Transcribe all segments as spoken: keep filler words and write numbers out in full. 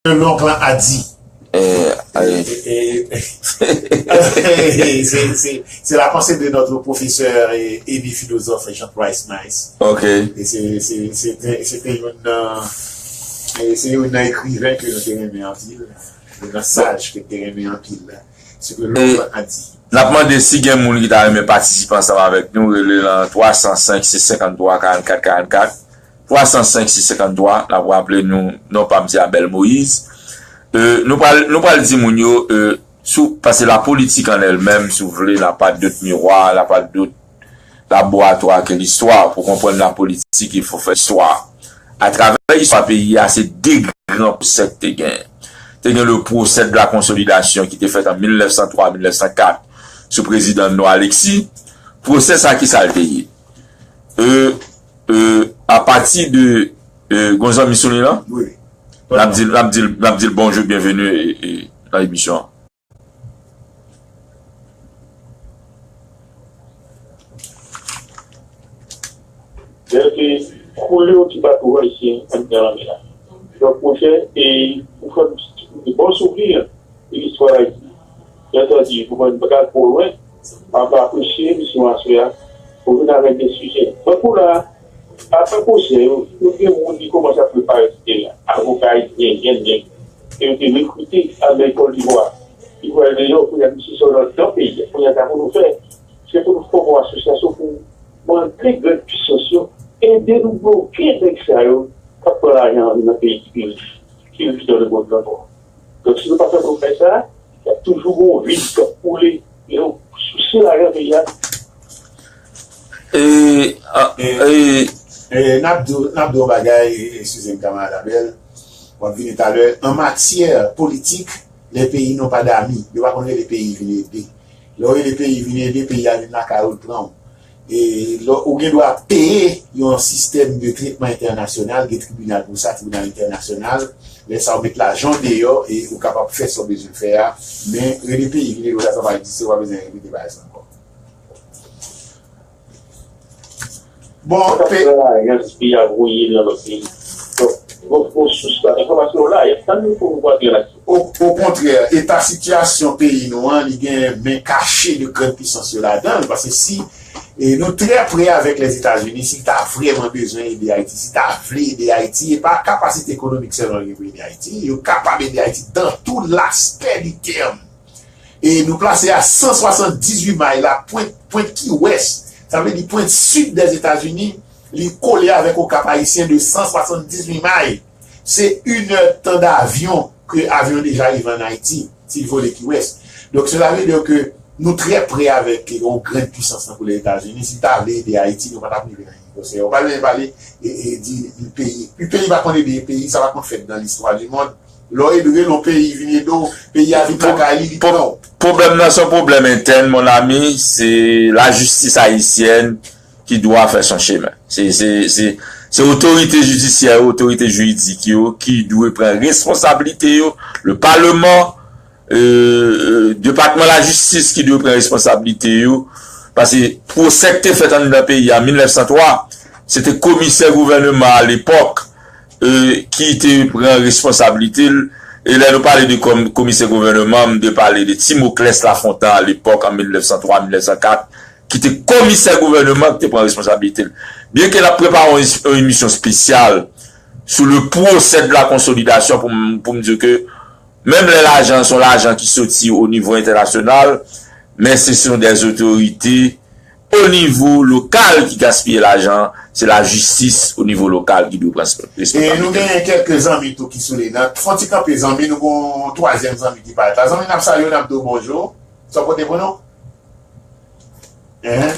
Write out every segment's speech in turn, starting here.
Selon plan Adi. Eh, eh. Eh, eh, eh. C'est, c'est, c'est la pensée de notre professeur et, et ami philosophe Jean Price Nice. Ok. E se, se, se te, se te youn nan, e se youn nan ekriven ke nou te renmen anpil, youn nan saj ke te renmen anpil la. Se ke lòm a di. N ap mande si gen moun ki ta renmen patisipe ansanm avèk nou, rele nan twa san senk, sis senkanntwa, karannkat karannkat. Twa san senk, sis senkanntwa, n ap raple nou, non pa m se Abel Moïse. Euh, nou pral, nou pral di moun yo, euh, sou, paske la politique en elle-même, si w vle, n'a pas d'autre miroir, n'a pas d'autre laboratwari ke listwa. Pou konprann la politik, il faut faire histoire. Atravè istwa peyi a, se de gran pwosè k te gen. Te gen le procès de la consolidation ki te fèt an mil nèf san twa, mil nèf san kat, sou prezidan Nò Alexis. Pwosè sa, ki sa l te ye? Euh, euh, apati de, euh, gon zanmi sou li la? Wi. N ap di, n ap di, n ap di l bonjou, byenveni, e, e, nan emisyon an. Dèyè ke koule yon ti bato ayisyen anndan lanmè a. Donk, monchè, e pou fè m bon souvni de listwa Ayiti, byen antandi, pou mwen, m pa ka al twò lwen, m ap apresye emisyon aswè a, pou vin avèk de sijè. Donk, pou la, apre pwosè yo, nou gen moun ki kòmanse ap prepare sou teren an. Avoka ayisyen, jèn nèg, ke yo te rekrite al nan Kòt Divwa. Li pral deyò, kounye a misye sot anndan peyi a. Kounye a, sa pou nou fè, se pou nou fòme yon asosyasyon pou mande grann pisans yo ede nou bloke nèg sa yo k ap pran lajan an nan peyi ki pi rich, ki rich nan lemonn nan ankò. Donk, si nou pa fè pwogrè sa, y ap toujou gen yon vid k ap koule, yo souse lajan peyi a. E, a, e, e, n ap di w, n ap di w yon bagay, eskize m, kanmarad Abel, w ap vini talè. An matyè politik, les pays n'ont pas d'amis. Yo pa konn rele peyi vin ede. Lè w rele peyi vin ede, peyi a vin lakay ou, l pran w. E lè w gen dwa peye yon sistèm de tretman entènasyonal, gen tribinal pou sa, tribinal entènasyonal. Lè sa a, w met lajan w deyò e ou kapab fè sa w bezwen fè a. Men rele peyi vin ede w la, sa pa egziste, w pa bezwen repete bagay sa ankò. Bon, pe- Sa k fè lajan ti peyi a voye nan lòt peyi. Donk, bon, bon sous la, enfòmasyon yo la, y ap tann nou pou nou antre ladan. O, okontrè, eta sitiyasyon peyi nou an, li gen men kache de grann pisans yo ladan l, paske si, e, nou trè pre avèk Lèzetazini, si l ta vrèman bezwen ede Ayiti, si l ta vle ede Ayiti, e pa kapasite ekonomik sèlman yo gen pou ede Ayiti, yo kapab ede Ayiti dans tous les aspects du terme. E nou plase a san swasanndizuit may la, pwent, pwent Key West, sa vle di pwent sid dèzetazini, li kole avèk Okap Ayisyen de san swasanndizuit may. Se inèdtan davyon ke avyon deja rive ann Ayiti, si l vole Key West. Donk, sela vle di ke nou trè pre avèk yon grann pisans tankou Lèzetazini. Si l ta vle ede Ayiti, nou pa t ap rive nan Konsèy. Ou pa bezwen pale e, e di peyi. Peyi pa konn ede peyi, sa pa konn fèt nan listwa di mond. Lè w ede yon peyi vin ede w, peyi a vin lakay li, li pran w. Pwoblèm nan se yon pwoblèm entèn, mon ami, se lajistis ayisyèn ki dwa fè son chemen. Se, se, se, se otorite jidisyè yo, otorite jiridik yo ki dwe pran responsablite yo, le paleman, euh, euh, depatman lajistis ki dwe pran responsablite yo, paske pwosè k te fèt anndan peyi a an mil nèf san twa, se te komisè gouvèneman alepòk, euh, ki te pran responsablite l. E lè nou pale de kòm-, komisè gouvèneman, m te pale de Timoclès Lafontant alepòk an mil nèf san twa, mil nèf san kat, ki te komisè gouvèneman ki te pran responsablite l. Byenke n ap prepare yon es-, yon emisyon espesyal sou le procès de la consolidation pou m, pou m di ke menm lè lajan an se yon lajan ki soti o nivo entènasyonal, men se sont des autorités o nivo lokal ki gaspiye lajan, se lajistis o nivo lokal ki dwe pran responsablite. E nou genyen kèk zanmi tou ki sou liy nan. Fon ti kanpe zanmi, nou gon twazyèm zanmi ki parèt la. Zanmi, n ap salye w, n ap di w bonjou. Sa w pote pou nou? Hein?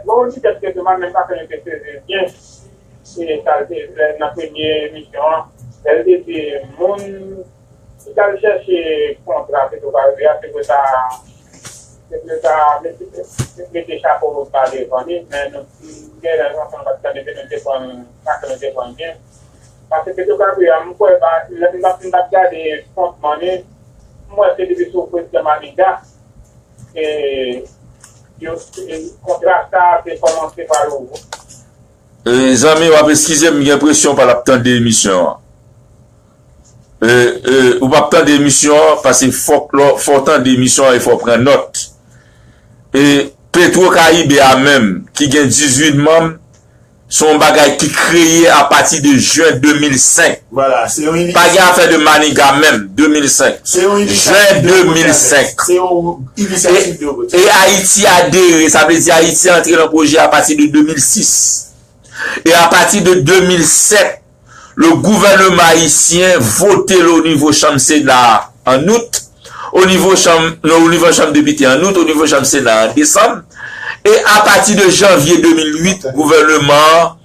Bon, di tèt ke demann menm pa fè nou te sezi byen. Se sa l te fè nan premye emisyon an. Lè l te di moun ki t al chèche kontra Petro Caribe a, se pou ta, se pou ta mete, mete chapo ba devan li, men nou, gen rezon, nou pa t tande, nou te konn, pa t tande, nou te konn byen. Paske Petro Caribe a, m kwè, ba, lè m t ap, m t ap gade kont mwen, m wè se depi sou prezidan Maniga, e, yo, e, kontra sa a te kòmanse pral ouvri. E, zanmi, w ap eskize m, m gen enpresyon w pa t ap tande emisyon an. E, e, ou p ap tande emisyon an, paske fòk lè w, fò w tande emisyon an e fò w pran nòt. E, Petro Caribe a menm, ki gen dizuit manm, se yon bagay ki kreye apati de jen de mil senk. Vwala, se yon inisyativ. Pa gen afè de Maniga menm, de mil senk. Se yon inisyativ de Jen de mil senk. Se yon inisyativ de E, e Ayiti adere, sa vle di Ayiti antre nan pwojè apati de de mil sis. E apati de de mil sèt, le gouvènman ayisyen vote l o nivo chanm Sena a ann out, o nivo chanm, non, o nivo chanm depite ann out, o nivo chanm Sena a an desanm. E apati de janvye de mil uit, gouvènman an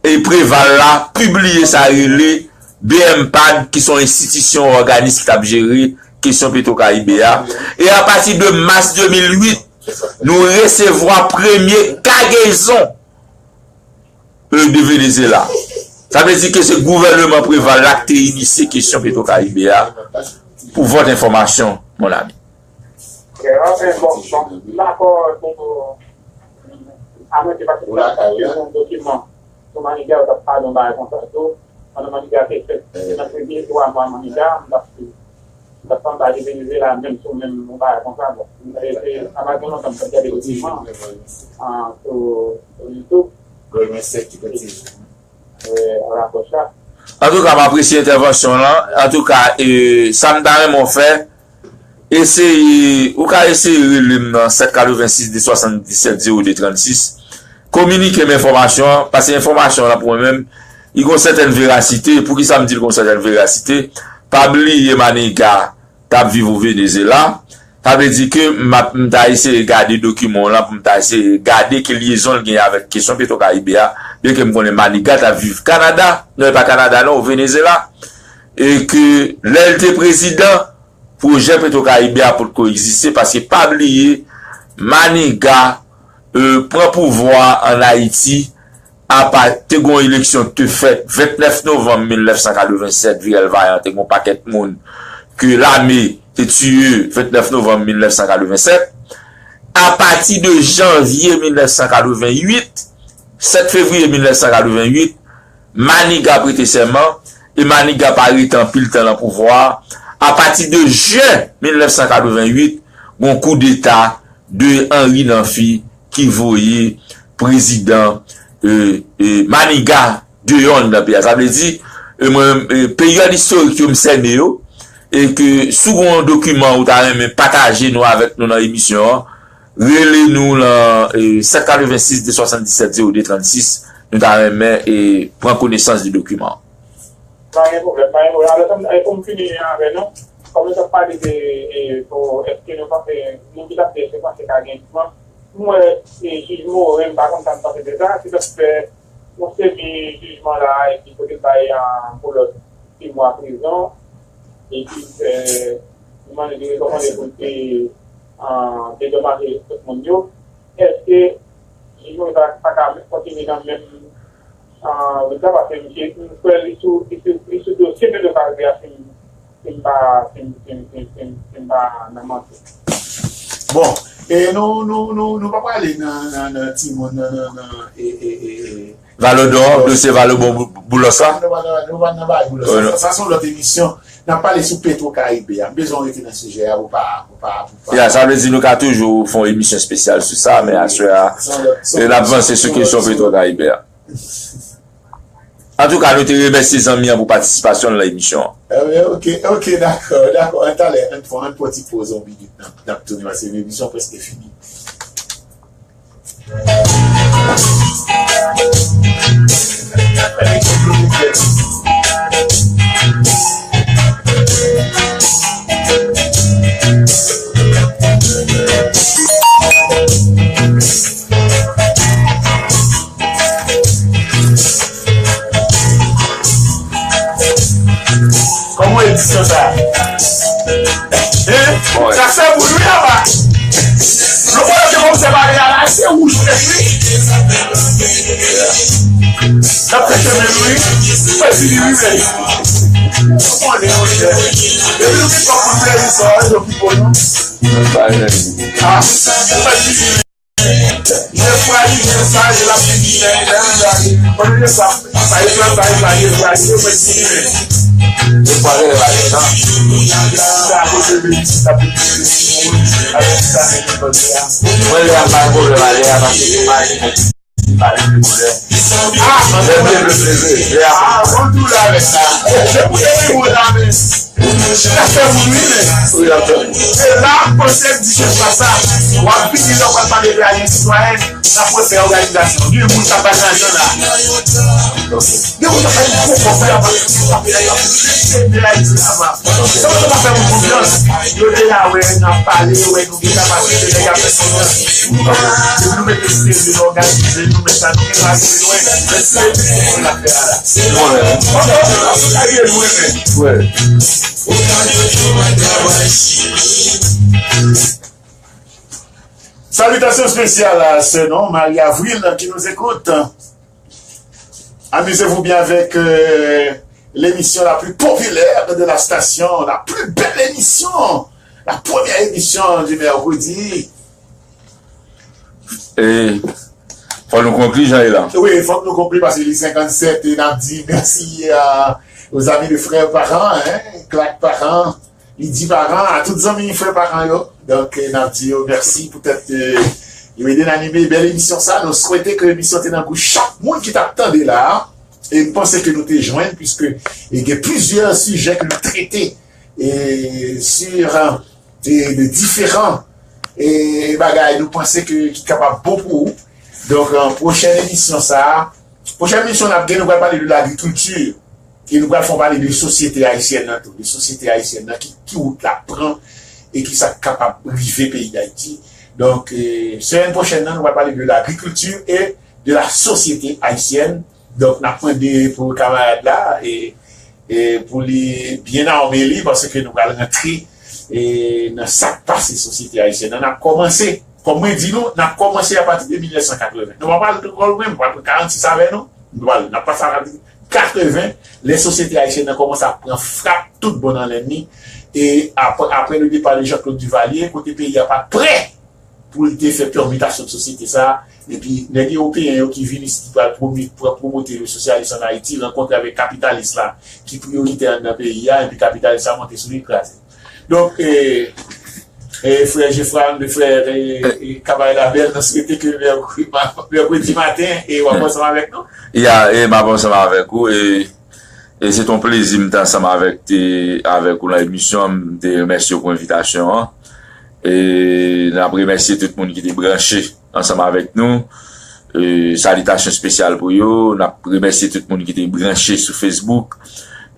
e Preval la pibliye sa rele B M PAD, ki se yon enstitisyon, òganis ki t ap jere kesyon Petro Caribe a. E apati de mas de mil uit, nou resevwa premye kagezon e, de Venezuela. Sa vle di ke se gouvènman Preval la ki te inisye kesyon Petro Caribe a, pou vòt enfòmasyon, mon ami. Trè byen, bon, bon, m dakò pou, a mwen, se pa se yon dokiman sou Maniga, yo t ap pale yon bagay konsa tou. Pandan Maniga te fèt, nan premye twa mwa Maniga, m t ap swiv. Sa sanble de Venezuela menm sou menm yon bagay konsa, bon. E, e, sa pa gen lontan m t ap gade dokiman an sou, sou YouTube. Goumen sèk ki pati. E, rapò sa. Antouka, m apresye entèvansyon w lan. Antouka, e, sa m ta renmen w fè, eseye, ou ka eseye rele m nan sèt katrevensis de swasanndisèt zewo de trannsis. Kominike m enfòmasyon an, paske enfòmasyon an pou mwen menm, li gon sètèn verasite. Poukisa m di l gon sètèn verasite? Pa bliye Maniga t ap viv o Venezuela. Sa vle di ke m ap, m ta eseye gade dokiman w lan pou m ta eseye gade ki lyezon l genyen avèk kesyon Petro Caribe a, byenke m konnen Maniga t ap viv Kanada, non, e pa Kanada non, o Venezuela, e ke lè l te prezidan, pwojè Petro Caribe a potko egziste, paske pa bliye, Maniga, e, pran pouvwa an Ayiti, apa, te gon eleksyon ki te fèt vennèf novanm mil nèf san katrevennsèt, Virèl Vayan te gon pakèt moun ke lame te tiye vennèf novanm mil nèf san katrevennsèt. Apati de janvye mil nèf san katrevenuit, sèt fevriye mil nèf san katrevenuit, Maniga prete sèman, e Maniga pa rete anpil tan nan pouvwa a. Apati de jen mil nèf san katrevenuit, gon koudeta de Henri Namphy ki voye prezidan, e, e, Maniga deyò anndan peyi a. Sa vle di, e, mwen, e, peryòd istorik yo m sène yo, e ke si w gon dokiman ou ta renmen pataje nou avèk nou nan emisyon an, rele nou nan, e, sèt katrevensis de swasanndisèt zewo de trannsis, nou ta renmen, e, pran konesans de dokiman an. Pa gen pwoblèm, pa gen pwoblèm. Alò, e, pou m fini avè nou, kòm nou t ap pale de, e, pou, èske nou panse, moun ki t ap di èske panse ka gen chans, m wè, e, jij Morin, m pa konn sa m panse de sa, ki t ap fè yon semi jijman la, epi kote l bay, a, Boulos sis mwa prizon, epi, e, li mande, li rekòmande pou l te, a, dedomaje tout moun yo. Èske jij Morin pa, pa ka kontinye nan menm Ah, men sa pase, misye, m kwè li sou, li sou, li sou dosye Petro Caribe a, si m, si m pa, si m, si m, si m, si m, si m pa nan manti. Bon, e nou, nou, nou, nou pa prale nan, nan, nan timoun, nan, nan, nan, e, e, e, e, Valodon, dosye Valodon Bou-, Boulos la? Nou pa nan, nou pa nan bagay Boulos la. Sa, sa se yon lòt emisyon. N ap pale sou Petro Caribe a. M bezwen w rete nan sijè a pou pa, pou pa, pou pa. Ya, sa vle di nou ka toujou fè yon emisyon espesyal sou sa, men aswè a, e n ap vanse sou kesyon Petro Caribe a. Antouka, nou te remèsye zanmi an pou patisipasyon l nan emisyon an. Ebyen, oke, oke, dakò, dakò. An talè, ann fè, ann pran ti poz yon minit, n ap, n ap tounen, paske emisyon prèske fini. Kòman edisyon sa? Hein? Sa fè boul wi anba. Nou konnen ke komisè Bagay la se wouj nèt wi. N ap fè chemen nou wi. Fè fini wi men. Ou konnen monchè. Depi nou gen kòb pou nou fè li sa, nou ki bon non. Ah, fè fini wi. Nèf fwa li, nèf fwa li, l ap vin di nèf, nèf fwa li. Konnen de sa, sa e plan, sa e plan, e plan, e plan, e plan. Yo pa rele bagay sa. Sa a kote de sa pou di avèk sa men ki kote a. Mwen lè a pa pwoblèm ale a paske se pa li ki pale de pwoblèm. Ah, lè vle vle vle vle lè a. Ah, bon tou la avèk sa. Depi ou te gen gwo la men. L ap fè moun ri men. Wi, l ap fè moun. E la, konsèp di chèf la sa. W ap vini lè w pral pale de Alliance Citoyenne, n ap refè òganizasyon. Gen moun k ap bay lajan la. Gen moun k ap bay gwo kòb la, y ap fè de Ayiti lava. Sa w pa fè moun konfyans. Yo te la wè n ap pale, yo wè nou gen kapasite, nèg ap fè konfyans. Depi nou mete serye, nou òganize, nou met sa, nou gen pase lwen. Men se yon afè a la. Mwen menm. Mwen menm, mwen menm. Wè. Salutations spéciales à ce nom, Marie Avril, qui nous écoute. Amusez-vous bien avec euh, l'émission la plus populaire de la station, la plus belle émission, la première émission du mercredi. E fò nou konkli, Jean Elan. Wi, fòk nou konkli paske li senkannsèt e n ap di mèsi a aux amis de frères parents, hein, Claque Parent, Lydie Parent, a tout zanmi frè Parent yo. Donk, n ap di yo mèsi poutèt yo ede n anime bèl emisyon sa. Nou swete ke emisyon te nan gou chak moun ki t ap tande la. E m panse ke nou te jwenn, piske gen plizyè sijè ke nou trete e, sur e, de diferan e, bagay nou panse ke ki kapab bon pou ou. Donk, an pwochèn emisyon sa a, pwochèn emisyon n ap gen, nou pral pale de lagrikilti e nou pral fè w pale de sosyete ayisyèn nan tou, de sosyete ayisyèn nan, ki, ki wout l ap pran e ki sa k kapab rive peyi Dayiti. Donk, e, semèn pwochèn nan, nou pral pale de lagrikilti e de la sosyete ayisyèn. Donk, n ap mande pou kamarad la e, e pou li byen ame li, paske nou pral rantre e, nan sa k pase sosyete ayisyèn nan. N ap kòmanse, kòm mwen di nou, n ap kòmanse apati de mil nèf san katreven. Nou pa pral twò lwen, nou pral pran karannsis avè nou. Nou pral, n ap pase apati katreven, lè sosyete ayisyèn nan kòmanse ap pran frap tout bon nan lenn li. E apre, apre le départ de Jean-Claude Duvalier, kote peyi a pa t prè pou l te fè pèmitasyon de sosyete sa a. Epi nèg ewopeyen yo ki vin isit ki pral pwomi- pran pwomote le sosyalis ann Ayiti rankontre avèk kapitalis la ki priyoritè anndan peyi a, epi kapitalis la monte sou li, kraze l. Donk, e, e, frè Jefran, frè e, e, Kamarad Abèl, nou swete ke mèkredi, mèkredi maten e w ap ansanm avèk nou. Ya, e m ap ansanm avèk ou. E E se t on plezi m te ansanm avèk te avèk ou nan emisyon an. M te remèsye w pou envitasyon an. E n ap remèsye tout moun ki te branche ansanm avèk nou. E salitasyon espesyal pou yo. N ap remèsye tout moun ki te branche sou Facebook.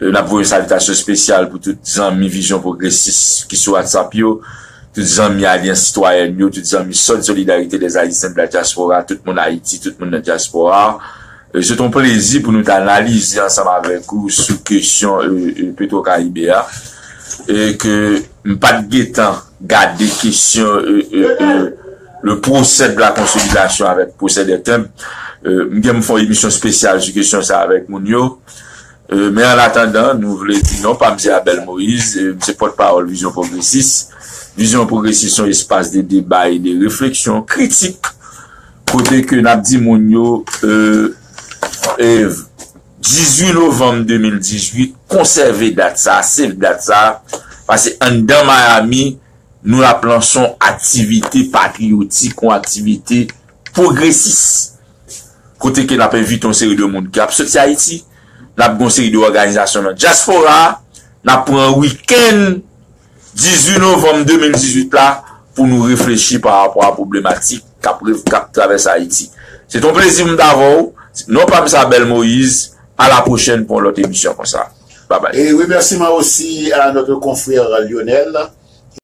E n ap voye yon salitasyon espesyal pou tout zanmi Vizyon Pwogresis ki sou WhatsApp yo. Tout zanmi Alyans Sitwayèn yo, tout zanmi Sòd Solidarité des Haïtiens de la Diaspora, tout moun Ayiti, tout moun nan dyaspora. E se t on plezi pou nou t analize ansanm avèk ou sou kesyon e, e, Petro Caribe a. E ke m pa t gentan gade kesyon e, e, e, le procès de la consolidation avec procès des timbres. E, m gen m fè yon emisyon espesyal sou kesyon sa avèk moun yo. E, men an atandan, nou vle di non pa m se Abel Moïse, e, m se pòtpawòl Vizyon Pwogresis. Vizyon Pwogresis se yon espas de deba e de refleksyon kritik kote ke n ap di moun yo e, e, dizuit novanm de mil dizuit, konsève dat sa, save dat sa, paske anndan Miami, nou ap lanse yon aktivite patriyotik, yon aktivite pwogresis, kote ke n ap envite yon seri de moun ki ap soti Ayiti, n ap gen yon seri de òganizasyon nan dyaspora a, n ap pran wikenn dizuit novanm de mil dizuit la pou nou reflechi pa rapò a pwoblematik k ap, k ap travèse Ayiti. Se t on plezi pou m t avè w. Non pa m se Abel Moïse. A la pwochèn pou yon lòt emisyon konsa. Babay. Et remerciements aussi à notre confrère Lionel.